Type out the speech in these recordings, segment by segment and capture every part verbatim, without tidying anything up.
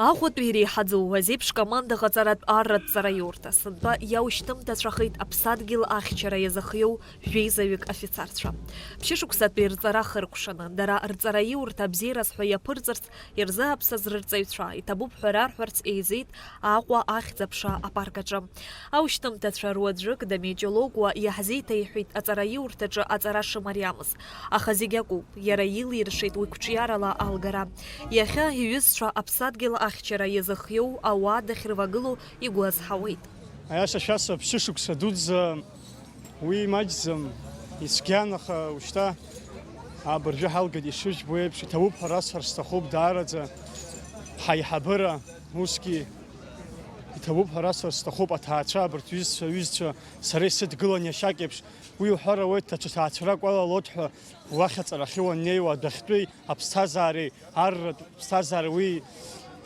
Аҟәатәи иреиҳаӡоу азеиԥш команда ҟаҵаратә арратә ҵараиурҭа сынтәа иаушьҭымҭацәахеит аԥсадгьыл ахьчара иазыхиоу жәеизаҩык афицарцәа. Ԥшьышықәсатәи рҵара хыркәшаны, дара рҵараиурҭа абзиараз ҳәа иаԥырҵырц ирзааԥсаз рырҵаҩцәа, иҭабуп ҳәа рарҳәарц еизеит Аҟәа ахьӡ-аԥша апарк аҿы. Аушьҭымҭацәа руаӡәык Дамеи Ҷолокуа иаҳзеиҭеиҳәеит аҵараиурҭаҿы аҵара шымариамыз. Аха зегь акоуп, иара илиршеит уи қәҿиарала алгара. Иахьа иҩызцәа аԥсадгьыл ахьчара иазыхиоу ауаа дахьрывагылоу игәы азҳауеит. Аиаша шәасҳәап, ԥшьышықәса дуӡӡа уи имаҷӡам, ицәгьан, аха ушьҭа абыржәы ҳалгеит, ишыжәбо еиԥш, иҭабуп ҳәа расҳәар сҭахуп даараӡа ҳаиҳабыра, усгьы иҭабуп ҳәа расҳәар сҭахуп аҭаацәа, абарҭ ҩызцәа, ҩызцәа сара исыдгылан иашьак еиԥш, уи уҳәар ауеит, даҽа ҭаацәарак уалалоит ҳәа, уахь аҵарахьы уаннеиуа, адәахьтәи аԥсҭазаареи арратә ԥсҭазаареи уи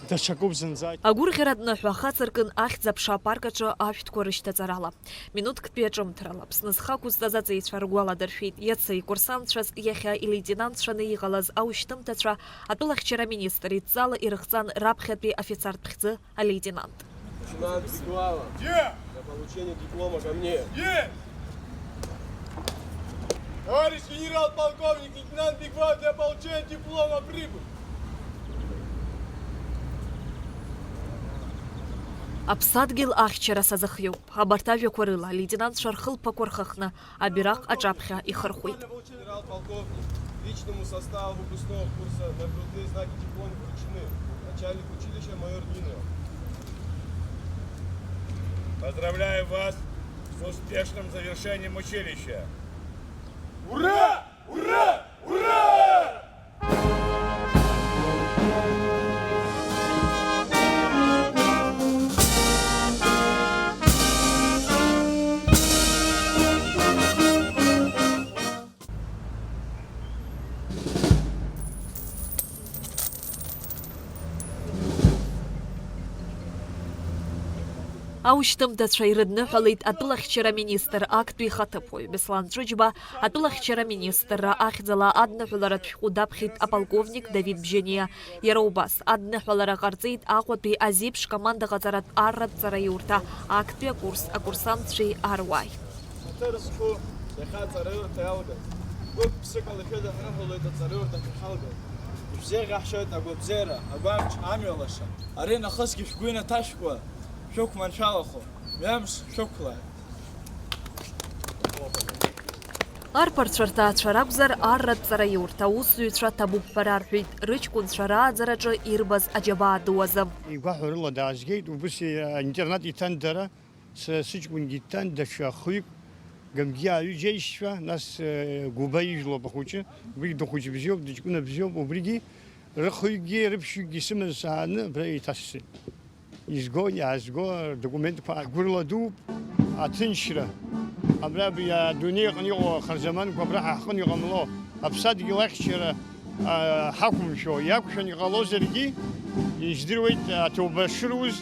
даҽакуп зынӡа. Агәырӷьаратә ныҳәа ахацыркын ахьӡ-аԥша апарк аҿы ашәҭқәа рышьҭаҵарала. Минуҭктәи аҿымҭрала Аԥсны зхы ақәызҵаз аҵеицәа ргәаладыршәеит, иацы икурсантцәаз иахьа илеитенантцәаны иҟалаз аушьҭымҭацәа атәылахьчара аминистр идҵала ирыхҵан раԥхьатәи афицартә хьӡы алеитенант. Лейтенант Беглава. Где? Для получения диплома ко мне. Есть! Товарищ генерал-полковник, лейтенант Беглава для получения диплома прибыл. Аԥсадгьыл ахьчара сазыхиоуп. Абарҭ ажәақәа рыла алеитенантцәа рхылԥақәа рхыхны абираҟ аҿаԥхьа ихырхәеит. Генерал-полковник, личному составу выпускного курса нагрудные знаки диплом вручены. Начальник училища майор Нинов. Поздравляю вас с успешным завершением училища. Ура! Ура! Ура! Аушьҭымҭацәа ирыдныҳәалеит атәылахьчара министр актәи ихаҭыԥуаҩ Беслан Ҵәыџьба, атәылахьчара министрра ахьӡала адныҳәаларатә шәҟәы даԥхьеит аполковник Давид Бжьаниа. Иара убас адныҳәалара ҟарҵеит Аҟәатәи азеиԥш команда ҟаҵаратә арратә ҵараиурҭа актәи акурс акурсантцәеи аруааи. Ҳаҭыр зқәу иахьа аҵараиурҭа иалгаз, гәык-ԥсык ала ишәыдҳныҳәалоит аҵараиурҭахь иахьалгаз. Ишәзеиӷьаҳшьоит агәабзиара, агәамч, амҩа лаша. Ари нахысгьы шәгәы инаҭашәкуа шәықәманшәалахо, ҩамш шәықәлааит. Арԥарцәа рҭаацәа ракәзар, арратә ҵараиурҭа аусзуҩцәа ҭабуп ҳәа рарҳәеит, рыҷкәынцәа рааӡараҿы ирбаз аџьабаа ду азы. Игәаҳәарыла даазгеит, убыс, э, интернат иҭан дара, са сыҷкәынгьы дҭан, даҽа хҩык, Гамгиа аҩыџьа аишьцәа, нас, э, Гәыба ижәлоуп ахәыҷы, убригь дыхәыҷ бзиоуп, дыҷкәына бзиоуп, убригьы рыхҩыкгьы рыԥшьҩыкгьы сымаз сааны абра еиҭасҵеит. Изго, иаазго рдокументқәа гәырла дууп, аҭынчра. Абра абри адунеи аҟны иҟоу ахарзаманқәа абра ҳа ҳҟны иҟамло, аԥсадгьыл ахьчара, а, ҳақәымшәо иақәшәан иҟалозаргьы, ижәдыруеит, аҭоуба шыруз,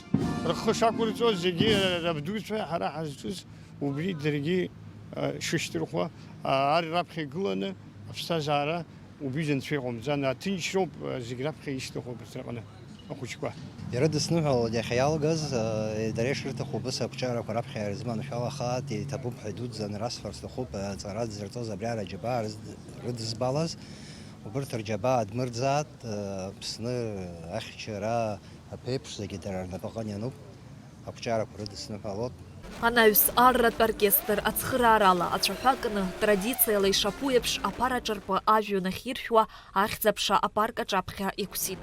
рхы шақәырҵоз, зегьы рабдуцәа ҳара ҳазҿыз убри даргьы, а, шышьҭырхуа, а, ар раԥхьа игыланы аԥсҭазаара Убри зынцәа иҟоумҵан, аҭынчроуп, зегь раԥхьа ишьҭаху абарҭ рҟны ахәыҷқәа. Ирыдысныҳәалоит иахьа иалгаз, дара ишрыҭаху убыс ақәҿиарақәа раԥхьа ирызманшәалахааит, иҭабуп ҳәа идуӡӡаны расҳәар сҭахуп, аҵара дзырҵоз абри ара џьабаа рыз-, рыдызбалаз, убырҭ рџьабаа адмырӡааит, Аԥсны ахьчара аԥеиԥш зегьы дара рнапаҟны иануп. Ақәҿиарақәа рыдысныҳәалоит. Анаҩс арратә оркестр ацхыраарала ацәаҳәа кны, традициала ишаԥу еиԥш аԥара ҿырпы ажәҩан ахь иршәуа ахьӡ-аԥша апарк аҿаԥхьа иқәсит.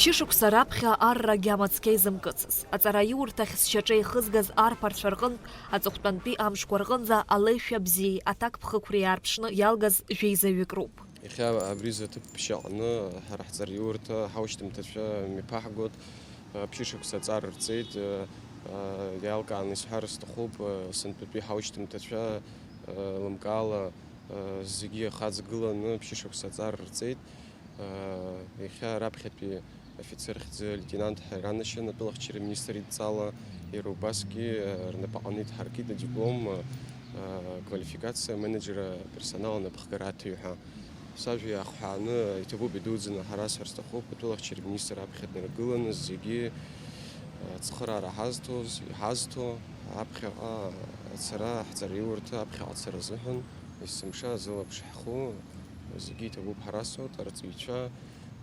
Ԥшьышықәса раԥхьа арра агьама цқьа изымкыцыз, аҵараиурҭахь зшьаҿа ихызгаз арԥарцәа рҟынтә аҵыхәтәантәи амшқәа рҟынӡа алеишәа бзиеи аҭакԥхықәреи аарԥшны иалгаз жәеизаҩык роуп. Иахьа абри зы аҭыԥ ԥшьаҟны ҳара ҳҵараиурҭа ҳаушьҭымҭацәа мҩаԥаҳгоит, ԥшьышықәса аҵара рҵеит, иалкааны исҳәар сҭахуп, сынтәатәи ҳаушьҭымҭацәа лымкаала зегьы ихаҵгыланы ԥшьышықәса аҵара рҵеит. Иахьа раԥхьатәи афицер хьӡы леитенант ҳәа иранашьан атәылахьчара аминистр идҵала, иара убасгьы, э, рнапаҟны идҳаркит адиплом, э, Аквалификациа менеджера персонал анапхгара аҭыҩ ҳәа. Сажәа иаахҳәааны иҭабуп, идуӡӡаны ҳара сҳәар сҭахуп, атәылахьчара министр аԥхьа днаргыланы зегьы, ацхыраара ҳазҭоз, иҳазҭо, аԥхьаҟа ацара, ҳҵараиурҭа аԥхьаҟа ацара азыҳәан, есымша зылаԥш ҳху, зегьы иҭабуп ҳарасоуп, арҵаҩцәа,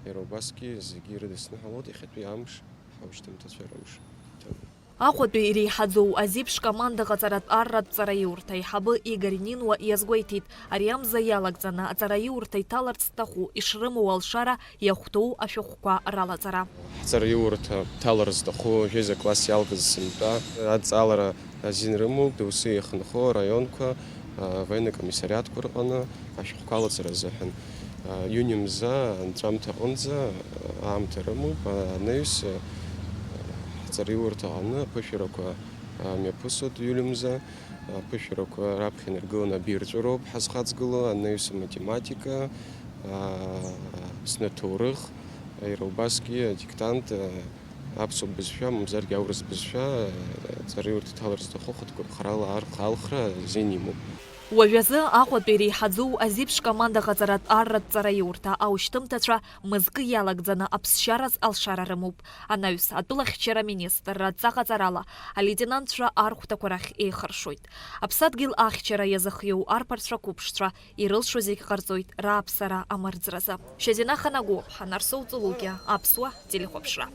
иара убасгьы зегьы ирыдысныҳәалоит иахьатәи амш, ҳаушьҭымҭацәа рымш. Иҭабуп. Аҟәатәи иреиҳаӡоу азеиԥш командаҟаҵаратә арратә ҵараиурҭа аиҳабы Игорь Нинуа иазгәеиҭеит, ари амза иалагӡаны аҵараиурҭа иҭаларц зҭаху ишрымоу алшара иахәҭоу ашәҟәқәа ралаҵара. Ҳҵараиурҭа ҭалар зҭаху жәеиза класс иалгаз сынтәа адҵалара азин рымоуп, доусы иахынхо араионқәа, а, военный комиссариатқәа рҟны ашәҟәқәа алаҵара азыҳәан. А, иуни мза анҵәамҭа аҟынӡа, а, аамҭа рымоуп, а, анаҩс, а, ҳҵараиурҭа аҟны аԥышәарақәа, а, мҩаԥысуеит иули мза, аԥышәарақәа раԥхьа инаргыланы абирҵәароуп ҳазхаҵгыло, анаҩс аматематика, а, Аԥсны аҭоурых, иара убасгьы адиктант, а, аԥсуа бызшәа, мамзаргьы аурыс бызшәа, а, ҵараиурҭа иҭалар зҭаху хатәгәаԥхарала архалхра азин имоуп. Уажәазы Аҟәатәи иреиҳаӡоу азеиԥш командаҟаҵаратә арратә ҵараиурҭа аушьҭымҭацәа мызкы иалагӡаны аԥсшьараз алшара рымоуп. Анаҩс, атәылахьчара министр адҵаҟаҵарала алеитенантцәа архәҭақәа рахь еихыршоит. Аԥсадгьыл ахьчара иазыхиоу арԥарцәа қәыԥшцәа ирылшо зегь ҟарҵоит рааԥсара амырӡразы. Шьазина Ханагәыԥҳа, Нарсоу Ҵулугьа, Аԥсуа телехәаԥшра.